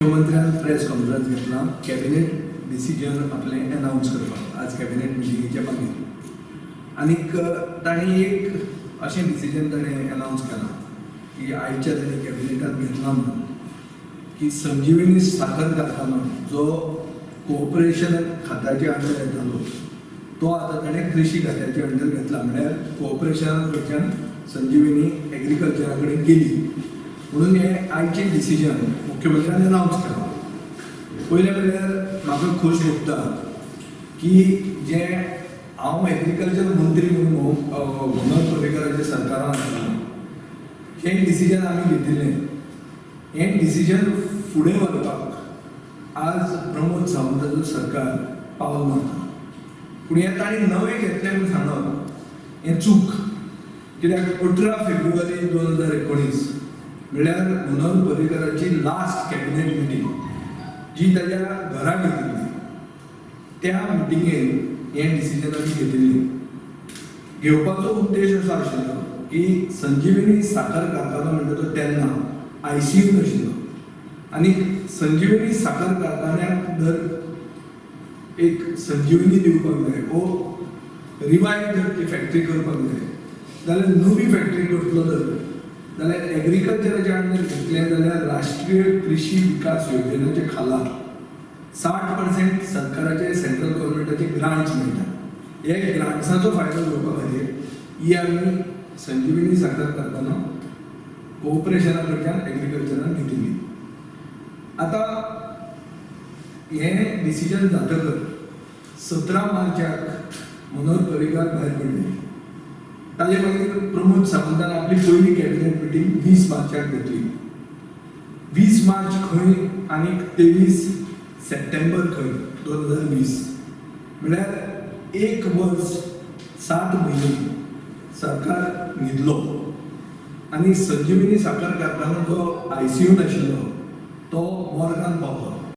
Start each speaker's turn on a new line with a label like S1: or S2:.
S1: मुख्यमंत्र्यान press conference घेतला cabinet decision आपलें अनावन्स करपाक आज कॅबिनेट मिटिंगेच्या मागीर. आनीक तांणी एक अशें डिसिजन ताणें अनावन्स केलां की आयच्या तांणी कॅबिनेटान घेतलां म्हणून की संजिवनी साखर कारखानो जो कोऑपरेशन खात्याच्या अंडर येतालो तो आतां ताणें कृशी खात्याच्या अंडर घेतला. म्हळ्यार कोऑपरेशना कडच्यान संजिवनी एग्रीकल्चरा कडेन गेली म्हणून हें आयचें डिसिजन मुख्यमंत्र्यान अनावन्स केलां. पयलें म्हणल्यार म्हाका खोस भोगता की जें हांव एग्रीकल्चर मंत्री म्हणून मनोहर पर्रीकराच्या सरकारान आसतना हें डिसिजन आमी घेतिल्लें. हें डिसिजन फुडें व्हरपाक आज प्रमोद सावंताचो सरकार पावल मारता. पूण हें तांणी नवें घेतलें म्हूण सांगप हें चूक, कित्याक 18 फेब्रुवारी 2019 म्हणल्यार मनोहर पर्रीकराची लास्ट कॅबिनेट मिटींग जी ताज्या घरा घेतिल्ली, त्या मिटिंगेन हें डिसिजन आमी घेतिल्लें. घेवपाचो उद्देश असो आशिल्लो की संजिवनी साखर कारखानो म्हणटा तो तेन्ना आयसीयून आशिल्लो आनी संजिवनी साखर कारखान्याक जर एक संजिवनी दिवपाक जाय वो रिवायव जर ती फॅक्टरी करपाक जाय जाल्यार, नवी फॅक्टरी करतलो जर जाल्यार, एग्रीकल्चराच्या अंडर घेतलें जाल्यार राष्ट्रीय कृषी विकास योजनेच्या खाला 60% सरकाराचे, सेंट्रल गव्हर्मेंटाचे ग्रांट्स मेळटा. हे ग्रांट्साचो फायदो घेवपा खातीर ही आमी संजिवनी साखर कारखानो कोऑपरेशना कडच्यान एग्रीकल्चरान घेतिल्ली. आतां हें डिसिजन जातकच 17 मार्चाक मनोहर पर्रीकार भायर पडले. ताजे मागीर प्रमोद सावंतान आपली पयली कॅबिनेट मिटींग 20 मार्चाक घेतली. 20 मार्च खंय आनी 23 सप्टेंबर खंय 2020, म्हळ्यार एक वर्स 7 म्हयने सरकार न्हिदलो आनी संजिवनी साखर कारखानो जो आयसीयून आशिल्लो तो मोर्गान पावलो.